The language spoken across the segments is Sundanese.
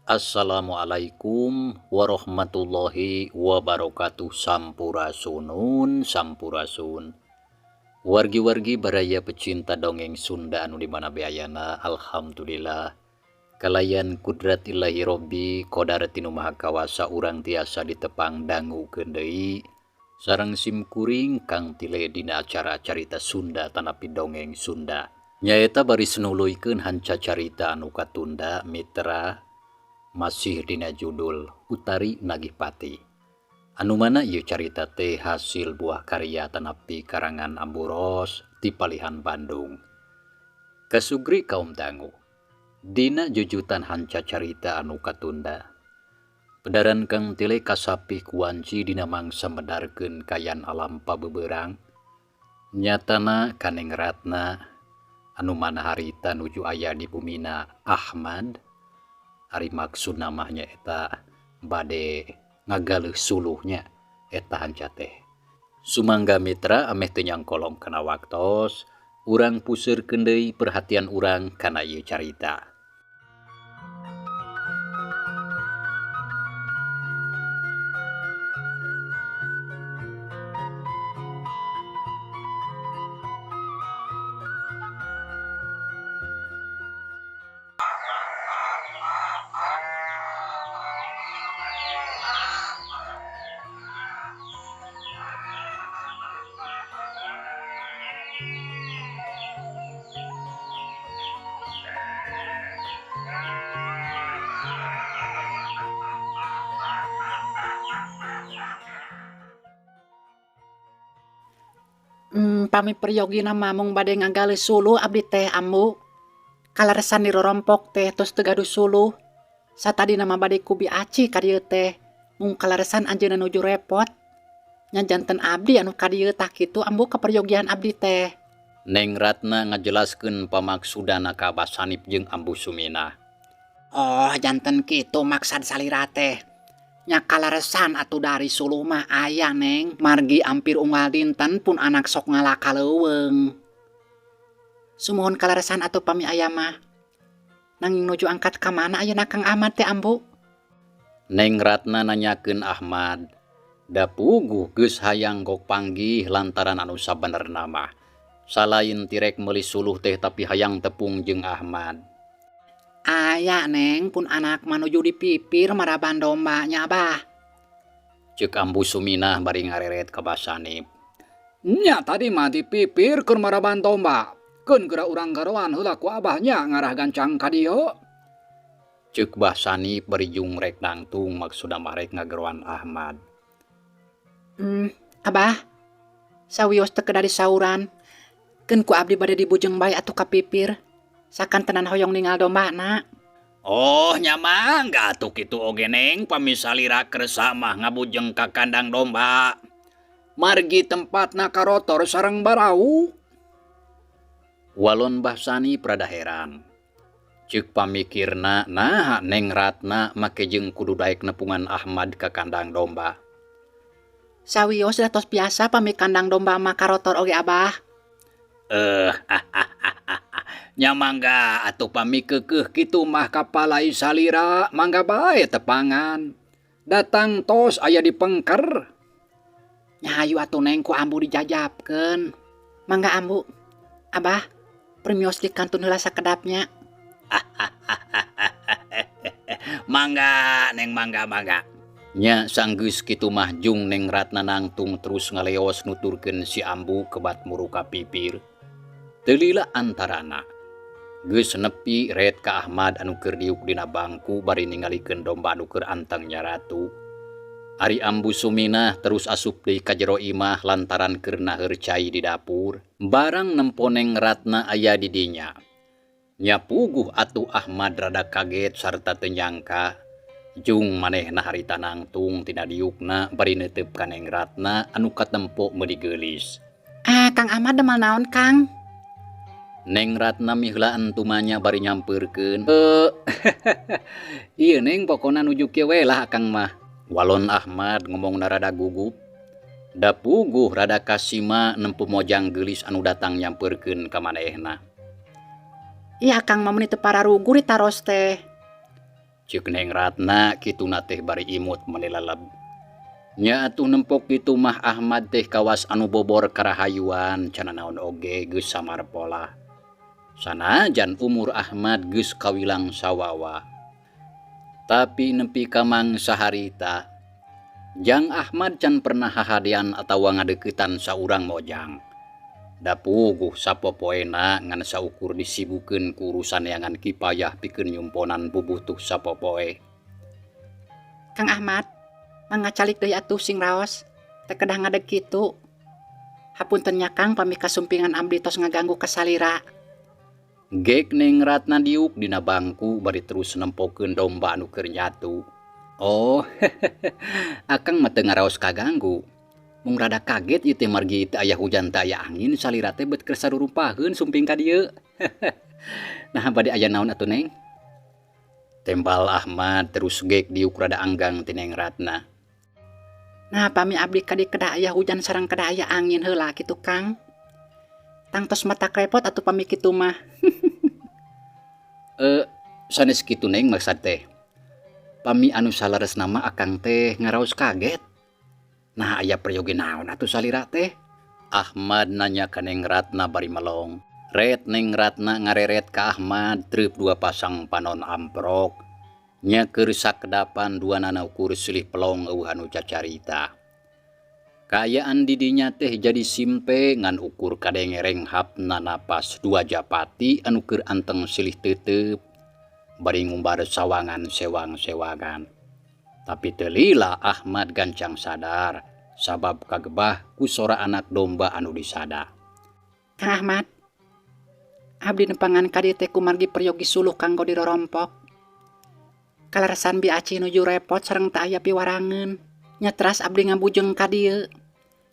Assalamualaikum warahmatullahi wabarakatuh. Sampurasunun sampurasun, wargi-wargi baraya pecinta dongeng Sunda anu di mana bae ayana. Alhamdulillah, kalayan kudrat Ilahi Robbi Qodar tinu Maha Kawasa, urang tiasa ditepang dangu deui sareng simkuring Kang Tile dina acara Carita Sunda tanapi dongeng Sunda, nyaeta baris nuluykeun hanca carita anu katunda, mitra, masih dina judul Utari Nagih Pati, anu mana ieu carita teh hasil buah karya tanapi karangan Ambu Ros ti palihan Bandung. Kasugri kaum dangu, dina jujutan hanca carita anu katunda, pedaran Kang Tile kasapih kuanci dina mangsa medarkeun kayan alam pabeberang, nyatana ka Neng Ratna anu mana harita nuju aya di bumina Ahmad. Ari maksud namanya eta bade ngagaleuh suluhnya eta hanca teh. Sumangga mitra, ameh teu nyangkolong kana waktos, urang puseurkeun deui perhatian urang kana ieu carita. Pami peryogina mah mung bade ngagaleuh suluh abdi teh, Ambu. Kaleresan dirorompok teh tos teu gaduh suluh. Satadina mah bade ku Bi Aci ka dieu teh. Mung kaleresan anjeunna nuju repot. Nya janten abdi anu ka dieu, tah kitu, Ambu, kaperyogian abdi teh. Neng Ratna ngajelaskeun pamaksudana ka Abah Sanip jeung Ambu Suminah. Oh, janten kitu maksad salira teh. Nya kaleresan atuh dari suluh mah aya, Neng. Margi ampir unggal dinten pun anak sok ngala ka leuweung. Sumuhun kaleresan atuh pami aya mah. Nanging nuju angkat ka mana ayeuna Kang Ahmad teh, Ambu? Neng Ratna nanyakeun Ahmad. Da puguh geus hayang gok panggih lantaran anu sabenerna mah salain tirek meuli suluh teh, tapi hayang tepung jeung Ahmad. Aya, Neng, pun anak mah nuju di pipir maraban domba nya, Abah. Ceuk Ambu Suminah bari ngareret ka Bah Sanip. Nya tadi mah di pipir keur maraban domba. Keun geura urang garoan heula ku Abah nya, ngarah gancang ka dieu. Ceuk Bah Sanip bari jungrek nangtung, maksudna mah rek ngageroan Ahmad. Abah, sawios teu kedah disauran. Keun ku abdi bade dibujeng bae atuh ka pipir. Sakantenan hoyong ningal dombana. Oh, nya mangga atuh kitu oge, Neng, pami salira kersa mah ngabujeng ka kandang domba. Margi tempatna karotor sareng barau. Walon Bah Sanip rada heran. Ceuk pamikirna, naha Neng Ratna make jeung kudu daek nepungan Ahmad ka kandang domba. Sawios da tos biasa pami kandang domba mah karotor oge, Abah. Eh, nya mangga atuh pami keukeuh kitu mah kapalai salira, mangga bae tepangan. Datang tos aya di pengker. Nya hayu atuh, Neng, ku Ambu dijajabkeun. Mangga Ambu. Abah, permios dikantun heula sakedap nya. Mangga Neng, mangga, mangga. Nya sanggeus kitu mah jung Neng Ratna nangtung terus ngaleos nuturkeun si Ambu kebat muruka pipir. Teu lila antarana. Geus nepi ret ka Ahmad anu keur diuk dina bangku bari ningalikeun domba anu keur anteng nyaratu. Ari Ambu Suminah terus asup deui ka jero imah lantaran keur naheur cai di dapur. Barang nempo Neng Ratna aya di dinya. Nya puguh atuh Ahmad rada kaget sarta teu nyangka. Jung manehna harita nangtung tina diukna bari neuteup ka Neng Ratna anu katempo meuli geulis. Ah, Kang Ahmad damel naon, Kang? Neng Ratna miheulaan tumanya bari nyampeurkeun. Ieu Neng, pokona nuju kieu we lah akang mah. Walon Ahmad ngomongna rada gugup. Da puguh rada kasima nempo mojang geulis anu datang nyampeurkeun ka manehna. Ih, Akang mah meuni teu pararuguh ditaros teh. Ceuk Neng Ratna kituna teh bari imut meuni leleb. Nya atuh nempok kitu mah Ahmad teh kawas anu bobor karahayuan cenah naon oge geus samar polah. Sanajan umur Ahmad geus kawilang sawawa. Tapi nepi ka mangsa harita, Jang Ahmad can pernah hahadean atawa ngadeuketan saurang mojang. Da puguh sapopoena ngan saukur disibukeun ku urusan neangan kipayah pikeun nyumponan bubutuh sapopoe. Kang Ahmad, mangga calik deui atuh sing raos, teu kedah ngadeg kitu. Hapunten nya Kang pami kasumpingan abdi tos ngaganggu ka salira. Gek Neng Ratna diuk dina bangku bari terus nempokeun domba anu keur nyatu. Oh, akang mah teu ngaraos kaganggu. Mung rada kaget ieu teh margi teu aya hujan teu aya angin salira teh bet keur sarurupaheun sumping ka dieu. Naha bade aya naon atuh, Neng? Tembal Ahmad terus gek diuk rada anggang ti Neng Ratna. Nah, pami abdi ka dieu kedah aya hujan sareng kedah aya angin heula kitu, Kang. Tangtos matak repot atuh pami kitu mah. Sanes kitu Neng maksad teh. Pami anu saleresna mah akang teh ngaraos kaget. Nah, aya peryogi naon atuh salira teh? Ahmad nanya ka Neng Ratna bari melong. Ret Neng Ratna ngareret ka Ahmad treup dua pasang panon amprok. Nya keur sakedapan duanana ukur silih pelong eueuh anu cacarita. Kaayaan di dinya teh jadi simpe ngan ukur kadenge renghapna napas dua japati anu keur anteng silih teuteup bari ngumbar sawangan sewang-sewangan. Tapi teu lila Ahmad gancang sadar sabab kagebah ku sora anak domba anu disada. Kang Ahmad, abdi nepangan ka dieu teh kumargi peryogi suluh kanggo dirorompok. Kaleresan bi aci nuju repot sareng teu aya piwarangeun. Nya teras abdi ngabujeng ka dieu.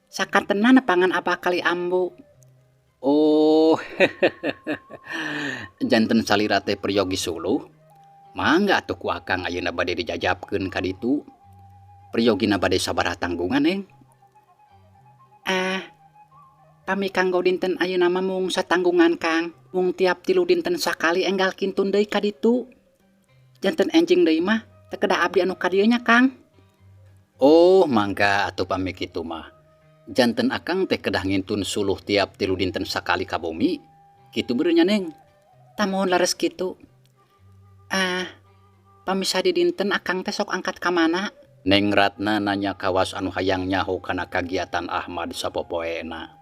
Sakantenan nepangan abah kali ambu. Oh, janten salira teh peryogi suluh. Mangga atuh ku akang ayeuna bade dijajabkeun ka ditu. Peryogina bade sabaraha tanggungan, Neng? Ah, pami kanggo dinten ayeuna mah mung satanggungan, Kang. Mung tiap 3 dinten sakali enggal kintun deui ka ditu. Janten enjing deui mah teu kedah abdi anu ka dieu nya, Kang. Oh, mangga atuh pami kitu mah. Janten akang teh kedah ngintun suluh tiap 3 dinten sakali ka bumi. Kitu beureun nya, Neng? Tah muhun leres kitu. Ah, pami sadidinten akang teh sok angkat ka mana? Neng Ratna nanya kawas anu hayang nyaho kana kagiatan Ahmad sapopoena.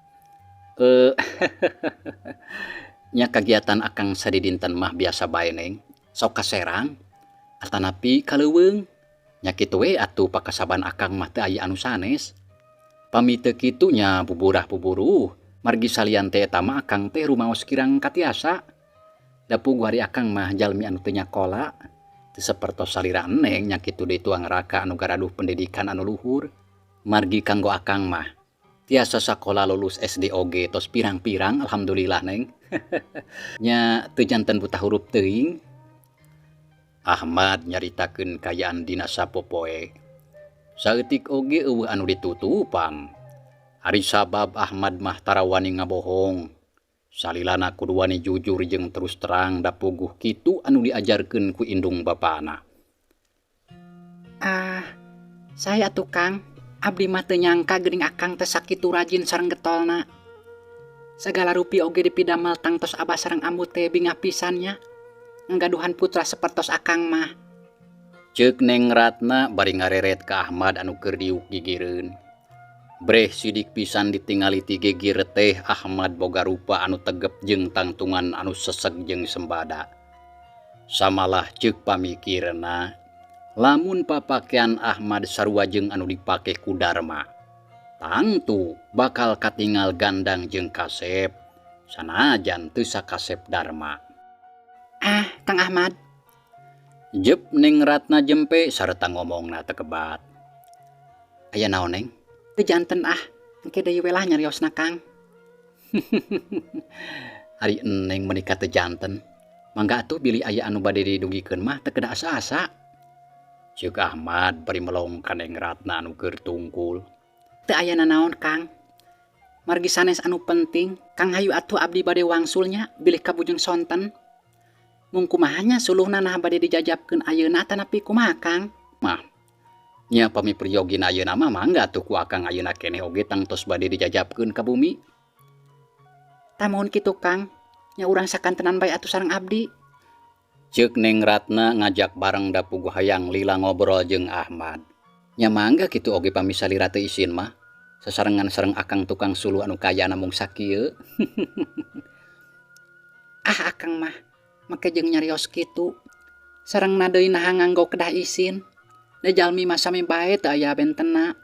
Nya kagiatan akang sadidinten mah biasa bae, Neng. Sok ka Serang atanapi ka leuweung. Nya kitu we atuh pakasaban akang mah teu aya anu sanes. Pami teu kitu nya buburah-buburuh, margi salian teh eta mah akang teh rumaos kirang katiasa. Da puguh ari akang mah jalmi anu teu nyakola, teu sapertos salira Neng nya kitu deui tuang raka anu garaduh pendidikan anu luhur. Margi kanggo akang mah tiasa sakola lulus SD oge tos pirang-pirang alhamdulillah, Neng. Nya teu janten buta huruf teuing. Ahmad nyaritakeun kaayaan dina sapopoe. Saeutik oge eueuh anu ditutupan. Ari sabab Ahmad mah tara wani ngabohong. Salilana kudu wani jujur jeung terus terang da puguh kitu anu diajarkeun ku indung bapana. Ah, saya atuh Kang, abdi mah teu nyangka geuning akang teh sakitu rajin sareng getolna. Sagala rupi oge dipidamel tangtos abah sareng ambu teh bingah pisan nya. Ngagaduhan putra sapertos akang mah. Ceuk Neng Ratna bari ngareret ka Ahmad anu keur diuk gigireun. Breh sidik pisan ditingali ti gigir teh Ahmad boga rupa anu tegep jeung tangtungan anu seseg jeung sembada. Samalah ceuk pamikirna, lamun papakean Ahmad sarua jeung anu dipake ku Darma, tangtu bakal katingal gandang jeung kasep, sanajan teu sakasep Darma. Ah, Kang Ahmad. Jep Neng Ratna jempe sarta ngomongna teu kebat. Aya naon, Neng? Teu janten ah, engke deui we lah nyariosna, Kang. Ari Eneng meuni ka teu janten. Mangga atuh bilih aya anu bade didugikeun mah teu kedah asa-asa. Ceuk Ahmad bari melong ka Neng Ratna anu keur tungkul. Teu aya nanaon, Kang. Margi sanes anu penting, Kang, hayu atuh abdi bade wangsul nya bilih kabujeng sonten. Mung kumaha nya suluhna, nah bade dijajabkeun ayeuna atanapi kumaha, Kang? Mah, nya pami priyogina ayeuna mah mangga atuh ku akang ayeuna keneh oge tangtos bade dijajabkeun ka bumi. Tah, muhun kitu, Kang. Nya urang sakantenan bae atuh sareng abdi. Ceuk Neng Ratna ngajak bareng da puguh hayang lila ngobrol jeung Ahmad. Nya mangga kitu oge pami salira teu isin mah. Sasarengan sareng akang tukang suluh anu kayana mung sakieu. Ah, akang mah make jeung nyarios kitu. Sareng deui naha nganggo kedah isin. Da jalmi mah sami bae teu aya bentena.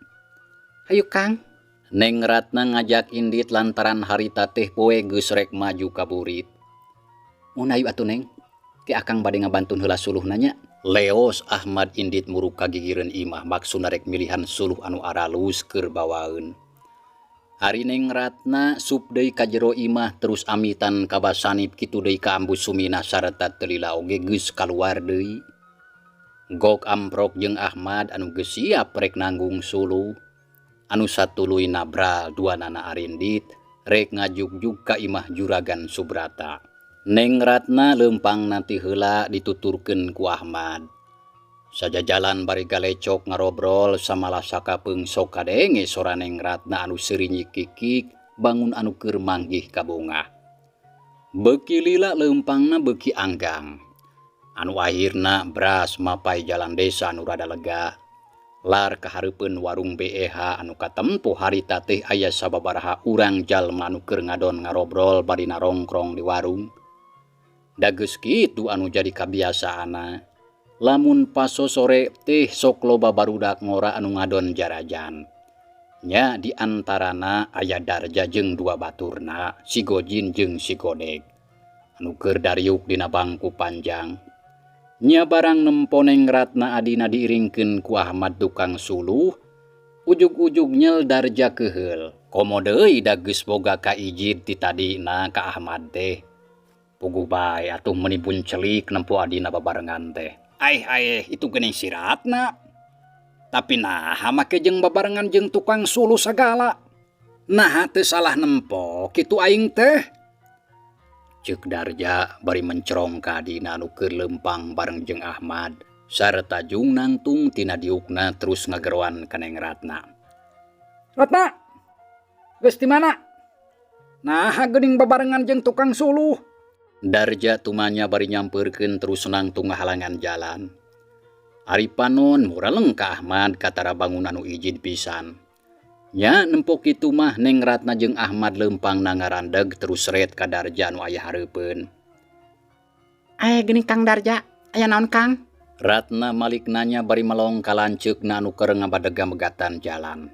Hayu, Kang. Neng Ratna ngajak indit lantaran harita teh poe geus rek maju ka burit. Mun hayu atuh, Neng. Ki akang bade ngabantun heula suluhna nya. Leos Ahmad indit muruk ka gigireun imah maksudna rek milihan suluh anu aralus keur bawaeun. Ari Neng Ratna sup deui ka jero imah terus amitan ka Basanip, kitu deui ka Ambu Suminah sarta teu lila oge geus kaluar deui. Gok amprok jeung Ahmad anu geus siap rek nanggung suluh. Anu satuluy nabral duanana arindit rek ngajugjug ka imah Juragan Subrata. Neng Ratna leumpangna ti heula dituturkeun ku Ahmad. Sajajalan bari galecok ngarobrol, samalah sakapeung sok kadenge sora Neng Ratna anu seuri nyikikik bangun anu keur manggih kabungah. Beuki lila leumpangna beuki anggang. Anu akhirna bras mapay jalan desa anu rada lega. Lar kahareupeun warung BEH anu katempo harita teh aya sababaraha urang jalma anu keur ngadon ngarobrol bari narongkrong di warung. Da geus kitu anu jadi kabiasaanna. Lamun pasosore teh sok loba barudak ngora anu ngadon jarajan. Nya di antarana aya Darja jeung dua baturna, si Gojin jeung si Godeg, anu keur dariuk dina bangku panjang. Nya barang nempo Neng Ratna adina diiringkeun ku Ahmad tukang suluh, ujug-ujug nyel Darja keheul. Komo deui da geus boga kaijid ti tadina ka Ahmad teh. Puguh bae atuh meuni buncelik nempo adina babarengan teh. Aih aih, itu geuning si Ratna. Tapi naha make jeung babarengan jeung tukang suluh sagala? Naha teu salah nempo kitu aing teh? Ceuk Darja bari mencerong ka adina anu keur leumpang bareng jeung Ahmad sarta jung nangtung tina diukna terus ngageroan ka Neng Ratna. Ratna. Geus ti mana? Naha geuning babarengan jeung tukang suluh? Darja tumanya bari nyampeurkeun terus nangtung ngahalangan jalan. Ari panon muraleng ka Ahmad katara bangun anu ijid pisan. Nya nempo kitu mah Neng Ratna jeung Ahmad leumpang ngarandeg terus ret ka Darja anu aya hareupeun. Eh, geuning Kang Darja, aya naon, Kang? Ratna malik nanya bari melong ka lanceukna anu keur ngabadega megatan jalan.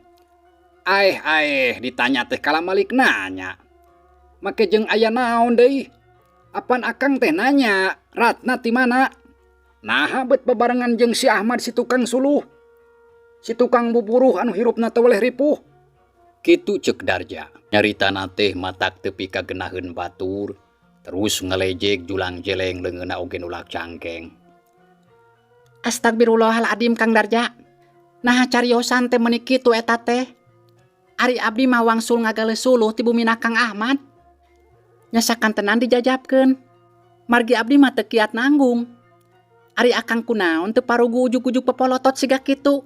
Aeh aeh, ditanya teh kalah malik nanya. Make jeung aya naon deui? Apan akang teh nanya, Ratna ti mana? Naha bet babarengan jeung si Ahmad, si tukang suluh? Si tukang buburuh anu hirupna teu weleh ripuh. Kitu ceuk Darja. Nyaritana teh matak tepi ka genaheun batur, terus ngelejek julang jeleng leungeunna oge nulak cangkeng. Astagfirullahaladzim, Kang Darja. Nah, cariosan teh meuni kitu eta teh. Ari abdi mah wangsul ngagaleuh suluh ti bumina Kang Ahmad. Nya sakantenan dijajabkeun. Margi abdi mah teu kiat nanggung. Ari akang kunaon teu parugu ujug-ujug pepolotot siga kitu?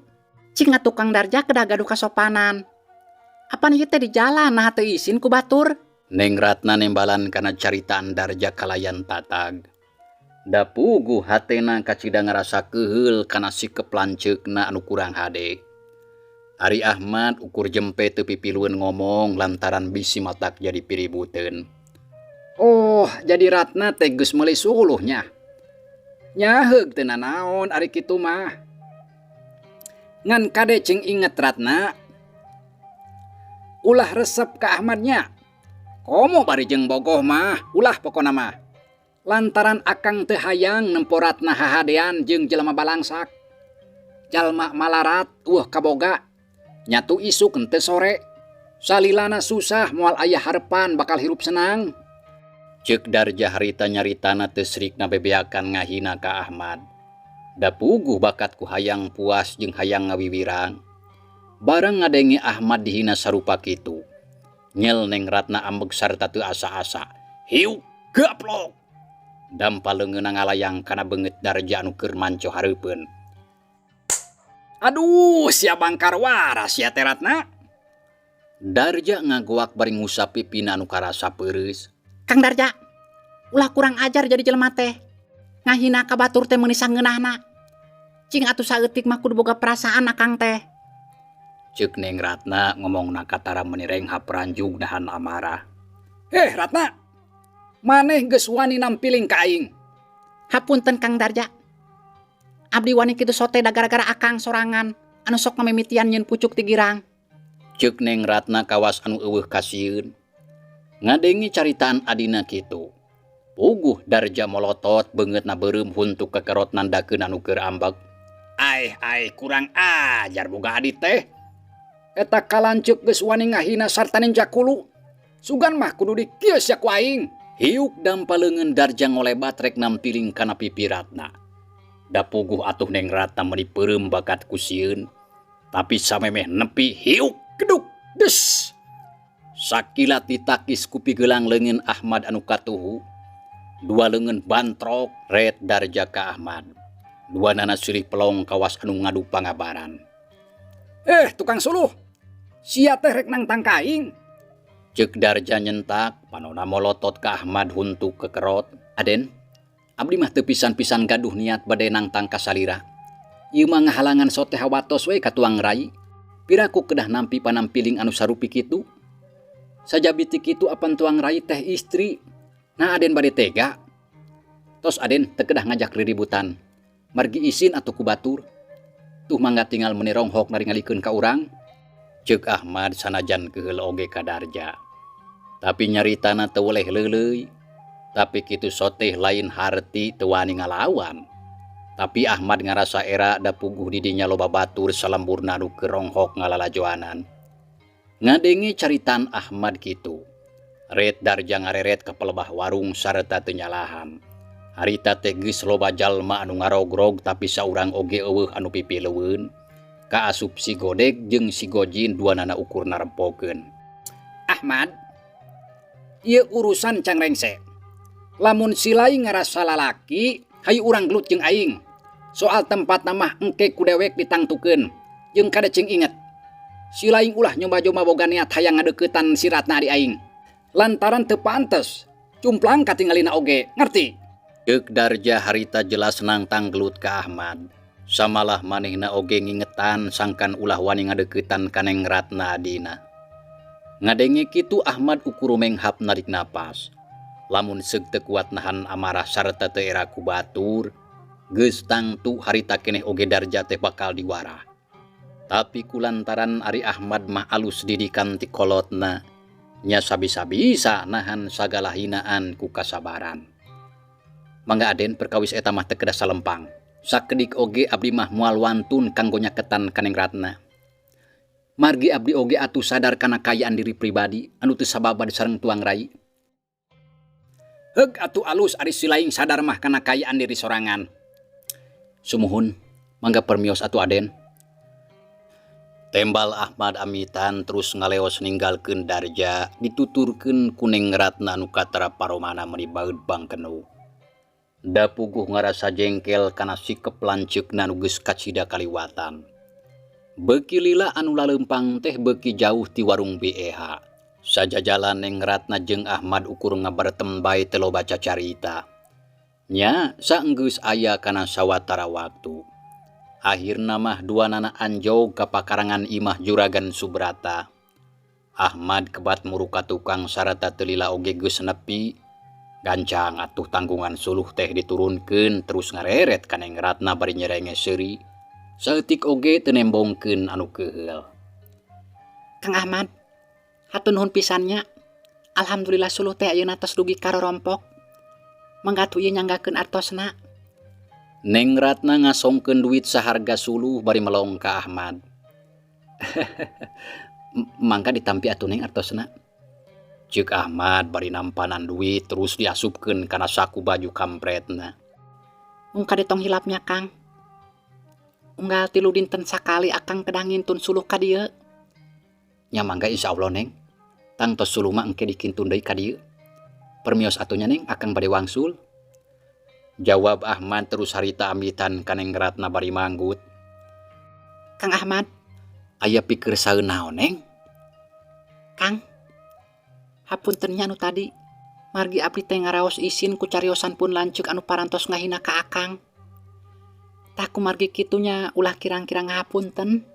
Cing atuh, Kang Darja kedah gaduh kasopanan. Apan ieu teh di jalan, nah teu isin ku batur? Neng Ratna nembalan kana caritaan Darja kalayan tatag. Da puguh hatena kacida ngarasa keuheul kana sikep lanceukna anu kurang hade. Ari Ahmad ukur jempe teu pipilueun ngomong lantaran bisi matak jadi piributeun. Oh, jadi Ratna teh geus meuli suluh nya. Nya heug teu nanaon ari kitu mah. Ngan kade cing inget Ratna. Ulah resep ka Ahmad nya. Komo bari jeung bogoh mah, ulah pokona mah. Lantaran akang teu hayang nempo Ratna hahadean jeung jelema balangsak. Jalma malarat eueuh kaboga. Nyatu isuk henteu sore. Salilana susah moal aya harepan bakal hirup senang. Ceuk Darja harita nyaritana teu srikna bebeakan ngahina ka Ahmad. Da puguh bakat ku hayang puas jeung hayang ngawiwirang. Barang ngadenge Ahmad dihina sarupa kitu. Nyel Neng Ratna ambek sarta teu asa-asa. Hiuk gaplok. Dampa leungeunna ngalayang kana beungeut Darja anu keur manco hareupeun. Aduh, sia bangkar waras sia teh Ratna. Darja ngagoak bari ngusap pipina anu karasa peureus. Kang Darja, ulah kurang ajar jadi jelema teh. Ngahina ka batur teh meuni sangeunahna. Cing atuh saeutik mah kudu boga perasaan akang teh. Ceuk Neng Ratna ngomongna katara meuni renghap ranjug nahan amarah. Heh Ratna, maneh geus wani nampiling ka aing. Hapunten Kang Darja. Abdi wani kitu sote da gara-gara akang sorangan anu sok ngamimitian nyieun pucuk ti girang. Ceuk Neng Ratna kawas anu eueuh kasieun. Ngadenge caritaan adina kitu. Puguh Darja molotot beungeutna beureum huntu kekerot nandakeun anu keur ambek. Aih aih kurang ajar boga adi teh. Eta kalanceuk geus wani ngahina sarta ninjak kulu. Sugan mah kudu dikieu sia ku aing. Hiuk dampa leungeun Darja ngolebat rek nampiling kana pipi Ratna. Da puguh atuh Neng Ratna meuni peureum bakat ku sieun. Tapi samemeh nepi hiuk geduk des. Sakilat ditakis ku pigelang leungeun Ahmad anu katuhu. Dua leungeun bantrok ret Darja ka Ahmad. Duanana silih pelong kawas anu ngadu pangabaran. Tukang suluh. Sia teh rek nangtang ka aing. Ceuk Darja nyentak, panona molotot ka Ahmad huntu kekerot. Aden, abdi mah teu pisan-pisan gaduh niat bade nangtang ka salira. Ieu mah ngahalangan sote hawatos we ka tuang rai. Piraku kedah nampi panampiling anu sarupi kitu. Sajabi ti kitu apan tuang rai teh istri. Nah aden bade tega. Tos aden teu kedah ngajak riributan. Margi isin atuh ku batur. Tuh mangga tinggal meuni ronghok naringalikeun ka urang. Ceuk Ahmad sanajan keuheul oge ka Darja. Tapi nyaritana teu weleh leuleuy. Tapi kitu soteh lain harti teu wani ngalawan. Tapi Ahmad ngarasa era da puguh di dinya loba batur salemburna anu keur ronghok ngalalajoanan. Ngadenge caritaan Ahmad kitu. Ret Darja ngareret ka pelebah warung sarta teu nyalahan. Harita teh geus loba jalma anu ngarogrog tapi saurang oge eueuh anu pipilueun. Kaasup si Godeg jeung si Gojin duanana ukur narempokeun. Ahmad, ieu urusan cang rengse. Lamun silai ngarasa lalaki, hayu urang gelut jeung aing. Soal tempat mah engke ku dewek ditangtukeun. Jeung kade cing inget. Silaing ulah nyoba-nyoba boga niat hayang ngadeukeutan si Ratna di aing. Lantaran teu pantes, cumplang katingalina oge, ngerti? Ceuk Darja harita jelas nangtang gelut ka Ahmad. Samalah manehna oge ngingetan sangkan ulah wani ngadeukeutan ka Neng Ratna adina. Ngadenge kitu Ahmad ukur menghap narik napas. Lamun seug teu kuat nahan amarah sarta teu era ku batur, geus tangtu harita keneh oge Darja teh bakal diwarah. Tapi kulantaran ari Ahmad mah alus didikan ti kolotna, nya sabisa-bisa nahan sagala hinaan ku kasabaran. Mangga aden perkawis eta mah teu kedah salempang. Sakedik oge abdi mah moal wantun kanggo nyaketan ka Neng Ratna. Margi abdi oge atuh sadar kana kaayaan diri pribadi anu teu sababad sareng tuang rai. Heug atuh alus ari silaing sadar mah kana kaayaan diri sorangan. Sumuhun, mangga permios atuh aden. Tembal Ahmad amitan terus ngaleos ninggalkeun Darja dituturkeun ku Neng Ratna anu katara paromana meuni baeud bangkenu. Da puguh ngarasa jengkel kana sikep lanceukna nu geus kacida kaliwatan. Beuki lila anu laleumpang teh beuki jauh ti warung BEH. Sajajalan Neng Ratna jeung Ahmad ukur ngabaretem bae teu loba cacarita. Nya saenggeus aya kana sawatara waktu. Akhirna mah duanana anjog ka pakarangan imah Juragan Subrata. Ahmad kebat muruk ka tukang sarata teu lila oge geus nepi. Gancang atuh tanggungan suluh teh diturunkeun terus ngareret ka Neng Ratna bari nyerenge seuri. Saeutik oge teu nembongkeun anu keuheul. Kang Ahmad, hatur nuhun pisan nya. Alhamdulillah suluh teh ayeuna tos dugi ka rorompok. Mangga atuh ieu nyanggakeun artosna. Neng Ratna ngasongkeun duit saharga suluh bari melong ka Ahmad. Mangga ditampi atuh Neng artosna. Ceuk Ahmad bari nampanan duit terus diasupkeun kana saku baju kampretna. Mung kade tong hilap nya, Kang. Unggal 3 dinten sakali akang kedah ngintun suluh ka dieu. Nya mangga insyaallah, Neng. Tangtos suluh mah engke dikintun deui ka dieu. Permios atuh nya, Neng, akang bade wangsul. Jawab Ahmad terus harita amitan ka Neng Ratna bari manggut. Kang Ahmad, aya pikir saeun naon, Neng? Kang, hapunten nya anu tadi. Margi abdi teh ngaraos isin ku cariosan pun lanceuk anu parantos ngahina ka akang. Tah kumargi kitu nya ulah kirang-kirang ngahapunten.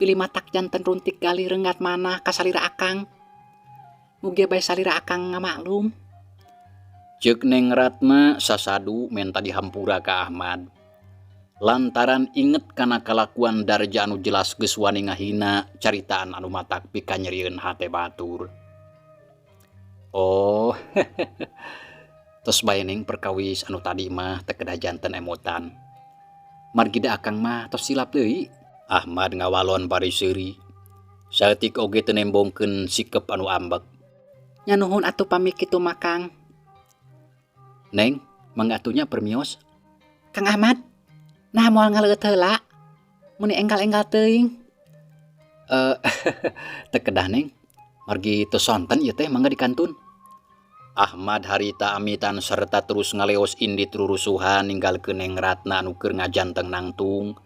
Pilih matak janten runtik galih renggat manah ka salira akang. Mugia bae salira akang ngamaklum. Ceuk Neng Ratna sasadu menta dihampura ka Ahmad. Lantaran inget kana kalakuan Darja anu jelas geus wani ngahina caritaan anu matak pikanyerieun hate batur. Oh, tos bae Neng perkawis anu tadi mah teu kedah janten emutan. Margi da akang mah tos silap deui. Ahmad ngawalon bari seuri. Saeutik oge teu nembongkeun sikep anu ambek. Nya nuhun atuh pami kitu mah, Kang. Neng, mangga atuh nya permios. Kang Ahmad, nah moal ngaleueut heula. Meuni enggal-enggal teuing. Teu kedah Neng. Margi teu sonten ieu teh mangga dikantun. Ahmad harita amitan serta terus ngaleos indit rurusuhan ninggalkeun Neng Ratna anu keur ngajanteng nangtung.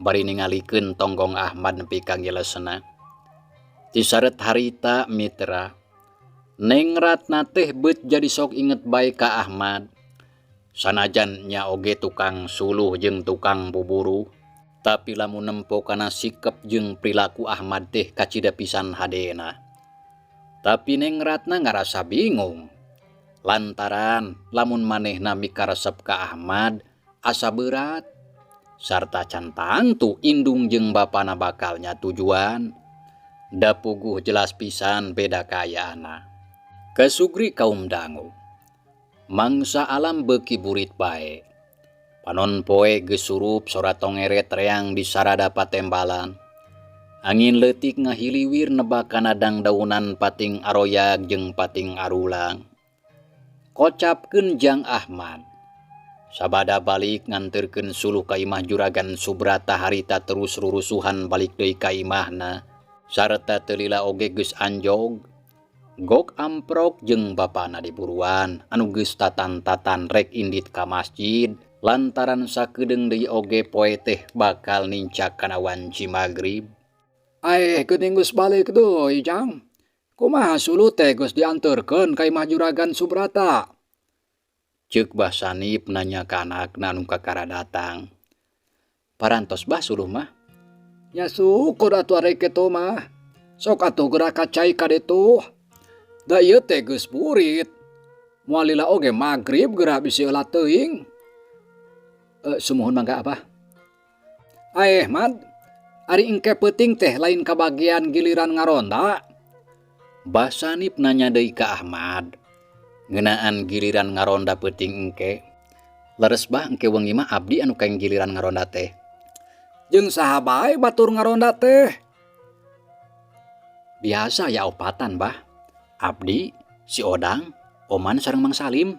Bari ningalikeun tonggong Ahmad nepi ka ngelesna. Tisaret harita mitra. Neng Ratna teh beut jadi sok inget bae ka Ahmad. Sanajan nya oge tukang suluh jeung tukang buburu, tapi lamun nempo kana sikep jeung perilaku Ahmad teh kacida pisan hadena. Tapi Neng Ratna ngarasa bingung. Lantaran lamun manehna mikaresep ka Ahmad asa berat. Sarta can tangtu indung jeung bapana bakal nyatujuan. Da puguh jelas pisan beda kayaana. Kasugri kaum dangu. Mangsa alam beuki burit bae. Panon poe geus surup sora tongeret reang di sarada patembalan. Angin leutik ngahiliwir nebak kana dangdaunan pating aroyag jeung pating arulang. Kocapkeun jang Ahmad. Sabada balik nganterkeun suluh ka imah Juragan Subrata harita terus rurusuhan balik deui ka imahna. Sarta teu lila oge geus anjog. Gok amprok jeung bapana diburuan anu geus tatan-tatan rek indit ka masjid lantaran sakedeung deui oge poe teh bakal nincak kana wanci magrib. Aeh, geuning geus balik deui, Jang. Kumaha suluh teh geus dianterkeun ka imah Juragan Subrata? Ceuk Bah Sanip nanya ka anakna anu kakara datang. Parantos Bah suluh mah. Nya syukur atuh ari kitu mah. Sok atuh geura ka cai ka ditu. Da ieu teh geus burit. Moal lila oge magrib geura bisi heula teuing. Sumuhun mangga Abah. Aeh, Mad. Ari engke peuting teh lain kabagian giliran ngaronda. Bah Sanip nanya deui ka Ahmad. Ngeunaan giliran ngaronda peuting engke. Leres Bah engke wengi mah abdi anu kaeng giliran ngaronda teh. Jeung saha bae batur ngaronda teh? Biasa ya opatan Bah. Abdi, si Odang, Oman sareng Mang Salim.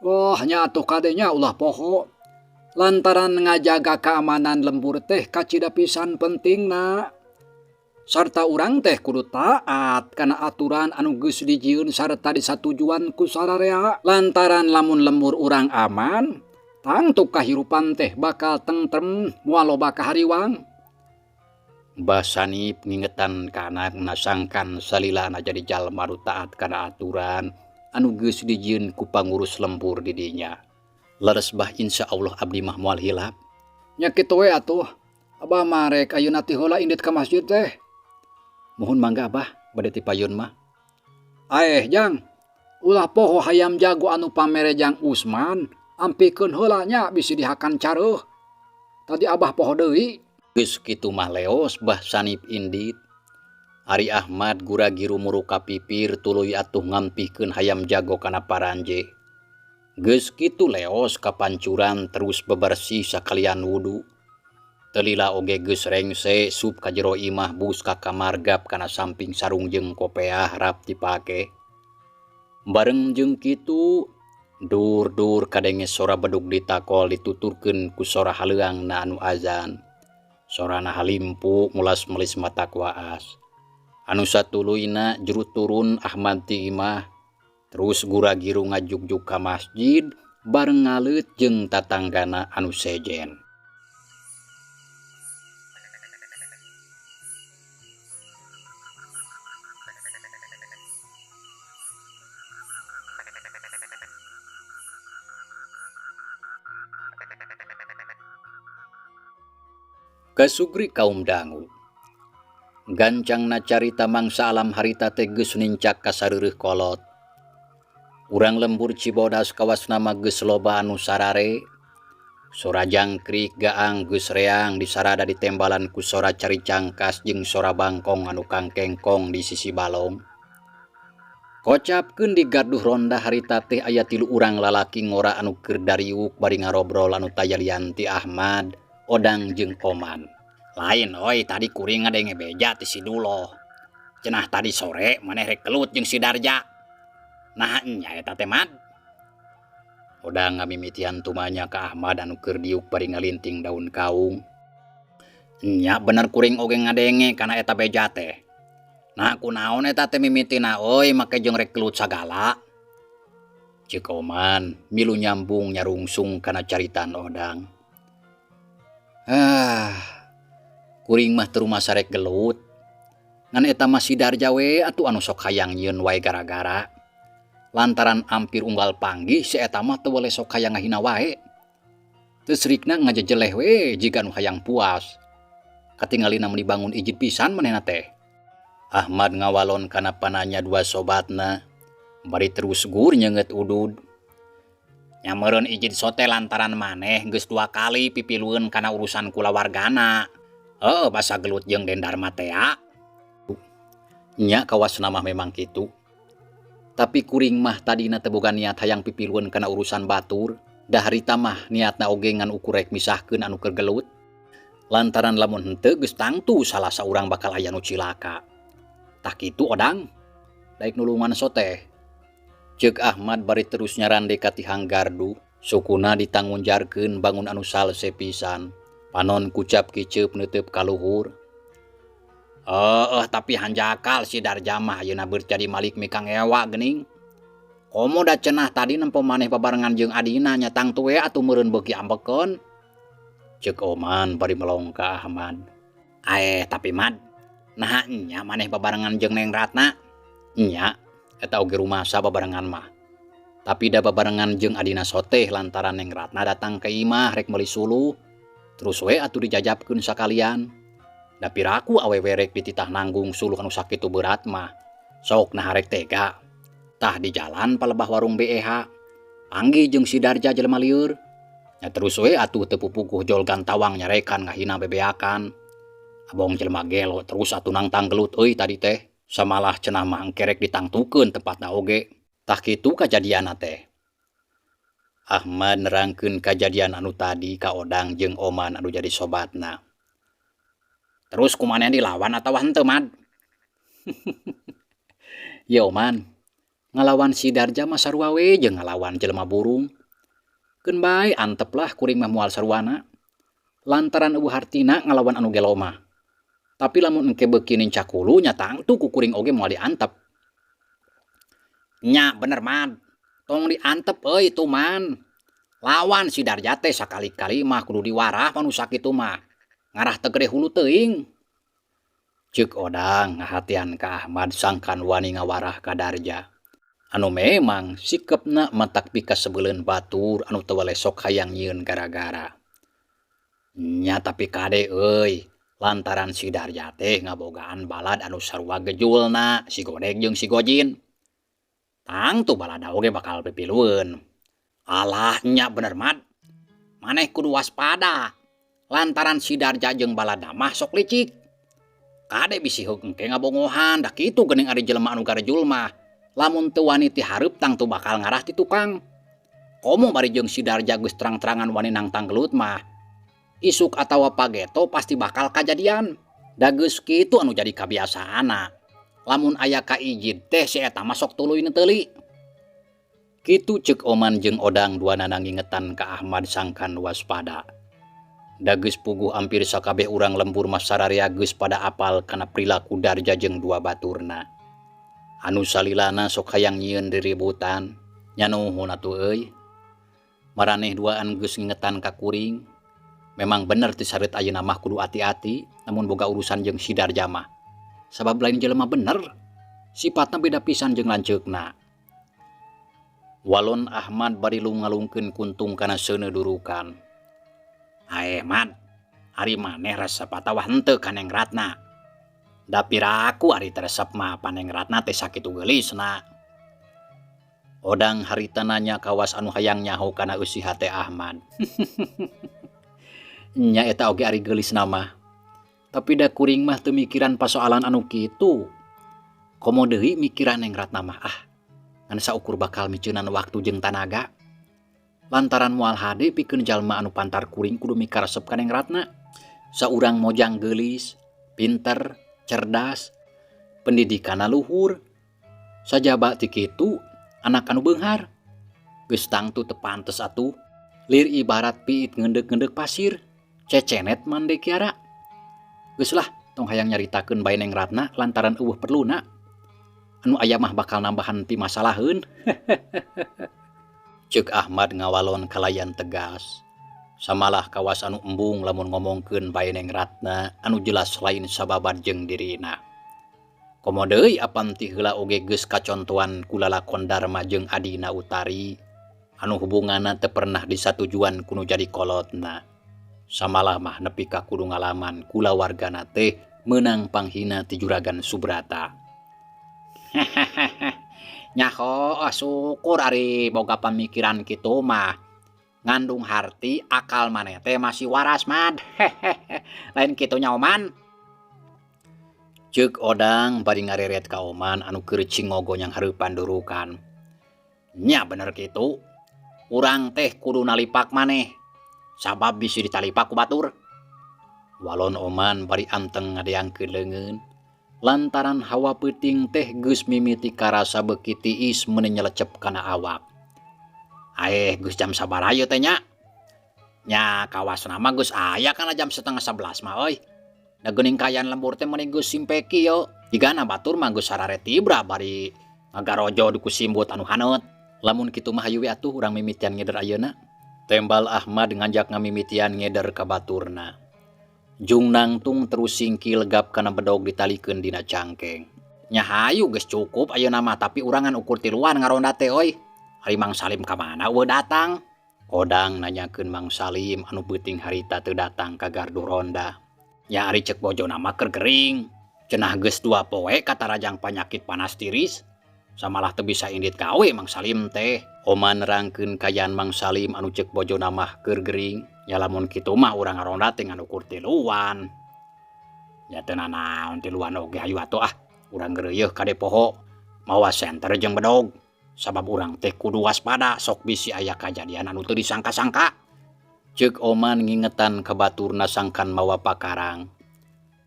Wah, nya atuh kadenya ulah poho. Lantaran ngajaga keamanan lembur teh kacida pisan pentingna. Sarta urang teh kudu taat kana aturan anu geus dijieun sarta disatujuan ku sararea. Lantaran lamun lembur urang aman, tangtu kahirupan teh bakal tentrem moal loba kahariwang. Bah Sanip ngingetan ka anakna sangkan salilana jadi jalma nu taat kana aturan anu geus dijieun ku pangurus lembur di dinya. Leres Bah, insyaallah abdi mah moal hilap. Nya kitu we atuh. Abah mah rek ayeuna ti heula indit ka masjid teh. Muhun mangga Abah, bade ti payun mah. Aeh Jang, ulah poho hayam jago anu pamere Jang Usman, ampikeun heula nya bisi dihakan careuh. Tadi Abah poho deui. Geus kitu mah leos Bah Sanip indit. Ari Ahmad gura-giru muru ka pipir tuluy atuh ngampihkeun hayam jago kana paranje. Geus kitu leos ka pancuran terus bebersih sakalian wudu. Teu lila oge geus rengse sup ka jero imah bus ka kamar gap kana samping sarung jeung kopeah rap dipake. Bareng jeung kitu dur-dur kadenge sora bedug ditakol dituturkeun ku sora haleuangna anu azan. Sorana halimpu mulas melis mata waas. Anu satuluyna juru turun Ahmad ti imah terus gura-giru ngajugjug ka masjid bareng ngaleut jeung tatanggana anu sejen. Kasugri kaum dangu. Gancangna carita mangsa alam harita teh geus nincak ka sareureuh kolot. Urang lembur Cibodas kawasna mah geus loba anu sarare. Sora jangkrik gaang geus reang disarada ditembalan ku sora cari cangkas jeung sora bangkong anu kangkengkong di sisi balong. Kocapkeun di garduh ronda harita teh aya 3 urang lalaki ngora anu keur dariuk bari ngarobrol anu taya lian ti Ahmad, Odang jeung Oman. Lain oi tadi kuring ngadenge beja ti si Duloh. Cenah tadi sore maneh rek kelut jeung si Darja. Nah nya eta teh Mad. Odang ngamimitian tumanya ka Ahmad anu keur diuk bari ngalinting daun kaung. Nya bener kuring oge ngadenge kana eta beja teh. Nah kunaon eta teh mimitina euy make jeung rek kelut sagala. Ceuk Oman milu nyambung nyarungsung kana caritan Odang. Ah, kuring mah teu rumasa rek gelut. Ngan eta mah si Darja we atuh anu sok hayang nyieun wae gara-gara. Lantaran ampir unggal panggih si eta mah teu weleh sok hayang ngahina wae. Teu srikna ngajejeleh we jiga nu hayang puas. Katingalina meuni bangun ijid pisan manehna teh. Ahmad ngawalon kana pananya dua sobatna, bari terus gur nyeungeut udud. Nya meureun ijid sote lantaran maneh geus 2 kali pipilueun kana urusan kulawargana. Heuh, basa gelut jeung Den Darma tea. Nya kawasna mah memang kitu. Tapi kuring mah tadina teu boga niat hayang pipilueun kana urusan batur. Da harita mah niatna oge ngan ukur rek misahkeun anu keur gelut. Lantaran lamun henteu geus tangtu salah saurang bakal aya nu cilaka. Tah kitu Odang, daek nulungan soteh. Ceuk Ahmad bari terus nyarande ka tihang gardu, sukuna ditangunjarkeun bangun anu salse pisan. Panon kucap kiceup neuteub ka luhur. Heueuh, tapi hanjakal si Darja mah ayeuna beur jadi malik mikang ewa geuning. Komo da cenah tadi nempo maneh babarengan jeung adina nya tangtu we atuh meureun beuki ambekeun. Ceuk Oman bari melong ka Ahmad. Aeh, tapi Mad, naha nya maneh babarengan jeung Neng Ratna? Nya, eta oge rumasa babarengan mah. Tapi da babarengan jeung adina soteh lantaran Neng Ratna datang ke imah rek meuli suluh. Terus we atuh dijajabkeun sakalian. Da piraku awewe rek dititah nanggung suluh anu sakitu berat mah. Sok nah rek tega. Tah di jalan palebah warung BEH. Panggih jeung si Darja jelema lieur. Nya terus we atuh teu pupuguh jol gantawang nyarekan ngahina bebeakan. Abong jelema gelo terus atuh nangtang gelut euy tadi teh. Samalah cenah mah engkerek ditangtukeun tempatna oge. Tah kitu kajadianna teh. Ahmad nerangkeun kajadian anu tadi ka Odang jeung Oman anu jadi sobatna. Terus kumaneh dilawan atawa henteu, Mad? Ye Oman, ngalawan si Darja mah sarua we jeung ngalawan jelema burung. Keun bae antep lah kuring mah moal saruana. Lantaran eueuh hartina ngalawan anu gelo mah. Tapi lamun engke beuki nincak hulu nya tangtu ku kuring oge moal diantep. Nya bener Mad, tong diantep euy tuman. Lawan si Darja teh sakali-kali mah kudu diwarah manu sakitu mah. Ngarah teu gede hulu teuing. Ceuk Odang ngahatian ka Ahmad sangkan wani ngawarah ka Darja. Anu memang sikepna matak pikasebeleun batur anu teu weleh sok hayang nyieun gara-gara. Nya tapi kade euy, lantaran si Darja teh ngabogaan balad anu sarua gejulna si Godeg jeung si Gojin. Tangtu balada oge bakal pipilueun. Alah nya bener Mad, maneh kudu waspada lantaran si Darja jeung balada mah sok licik. Kade bisi engke ngabongohan, da kitu geuning ari jelema anu garejul mah. Lamun teu wani ti hareup tangtu bakal ngarah ti tukang. Komo bari jeung si Darja geus terang-terangan wani nangtang gelut mah. Isuk atawa pageto pasti bakal kajadian. Da geus kitu anu jadi kabiasaanna. Lamun aya kaijid teh si eta mah sok tuluy neuteuli. Kitu ceuk Oman jeung Odang duanana ngingetan ka Ahmad sangkan waspada. Da geus puguh ampir sakabeh urang lembur mah sararea geus pada apal kana perilaku Darja jeung dua baturna. Anu salilana sok hayang nyieun riributan, nya nuhun atuh euy. Maraneh duaan geus ngingetan ka kuring. Memang bener ti sareut ayeuna mah kudu ati-ati lamun boga urusan jeung si Darja mah. Sabab lain jelema bener, sipatna beda pisan jeung lanceukna. Walon Ahmad bari lungalungkeun kuntung kana seuneu durukan. Aeh Mad, ari maneh resep atawa henteu ka Neng Ratna? Da piraku ari teu resep mah pa Neng Ratna teh sakitu geulisna. Odang harita nanya kawas anu hayang nyaho kana eusi hate Ahmad. Nya eta oge ari geulisna mah. Tapi da kuring mah teu mikiran pasoalan anu kitu. Komo deui mikiran Neng Ratna mah ah. Ngan saukur bakal miceunan waktu jeung tanaga. Lantaran moal hade pikeun jalma anu pantar kuring kudu mikaresep ka Neng Ratna. Saurang mojang geulis, pinter, cerdas, pendidikanna luhur. Sajaba ti kitu anak anu beunghar. Geus tangtu teu pantes atuh. Lir ibarat piit ngeundek-ngeundek pasir, cecenet mande kiara. Geus lah tong hayang nyaritakeun bae Neng Ratna lantaran eueuh perluna. Anu aya mah bakal nambahan pimasalaheun. Ceuk Ahmad ngawalon kalayan tegas. Samalah kawas anu embung lamun ngomongkeun bae Neng Ratna anu jelas lain sababad jeung dirina. Komo deui apan ti heula oge geus kacontoan ku lalakon Darma jeung adina Utari anu hubunganna teu pernah disatujuan ku nu jadi kolotna. Samalah mah nepi ka kudu ngalaman kulawargana teh meunang panghina ti Juragan Subrata. Nyaho syukur ari boga pamikiran kitu mah. Ngandung harti akal maneh teh masih waras Mad. Lain kitu nya Oman. Ceuk Odang bari ngareret ka Oman anu keur cingogo nyang hareupan durukan. Nya bener kitu. Urang teh kudu nalipak maneh. Sabab bisi ditalipak ku batur. Walon Oman bari anteng ngadeangkeun leungeun. Lantaran hawa peuting teh geus mimiti karasa beuki tiis meuni nyelecep kana awak. Aeh geus jam sabaraha ieu teh nya? Nya kawasna mah geus aya kana jam 10.30 mah euy. Da geuning kaayaan lembur teh meuni geus simpeki yo. Jigana batur mah geus sarare tibra bari ngagarojo ku simbut anu haneut. Lamun kitu mah hayu we atuh urang mimitian ngeder ayeuna. Tembal Ahmad ngajak ngamimitian ngeder ka baturna. Jung nangtung terus singkil gap kana bedog ditalikeun dina cangkeng. Nya hayu geus cukup ayeuna mah tapi urang ngan ukur tiluan ngaronda teh euy. Ari Mang Salim ka mana eueuh datang? Odang nanyakeun Mang Salim anu peuting harita teu datang ka gardu ronda. Nya ari ceuk bojona mah keur gering. Cenah geus 2 poe katarajang panyakit panas tiris. Samalah teu bisa indit gawe Mang Salim teh. Oman nerangkeun kaayaan Mang Salim anu ceuk bojona mah keur gering. Nya lamun kitu mah urang ngaronda teh ngan ukur tiluan. Nya teu nanaon tiluan oge hayu atuh ah. Urang geureuyeeh kade poho mawa senter jeung bedog. Sabab urang teh kudu waspada sok bisi aya kajadian anu teu disangka-sangka. Ceuk Oman ngingetan ka baturna sangkan mawa pakarang.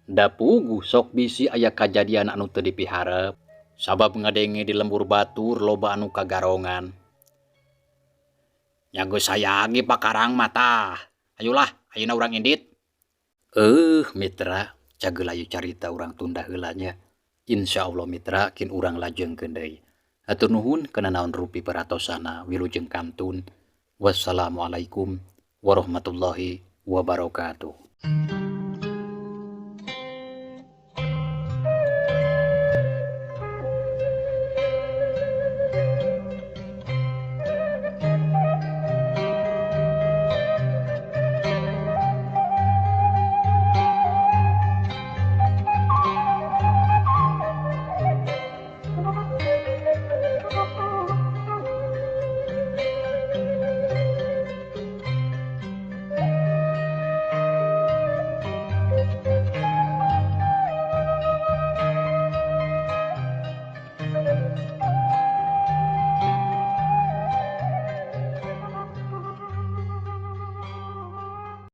Da puguh sok bisi aya kajadian anu teu dipiharep. Sabab ngadenge di lembur batur loba anu kagarongan. Nya geus hayang ge pakarang mah tah. Hayulah ayeuna urang indit. Mitra, cageula ieu carita urang tunda heula nya. Insyaallah mitra kin urang lajengkeun deui. Hatur nuhun kana naon rupi peratosana wilujeng kantun. Wassalamualaikum warahmatullahi wabarakatuh.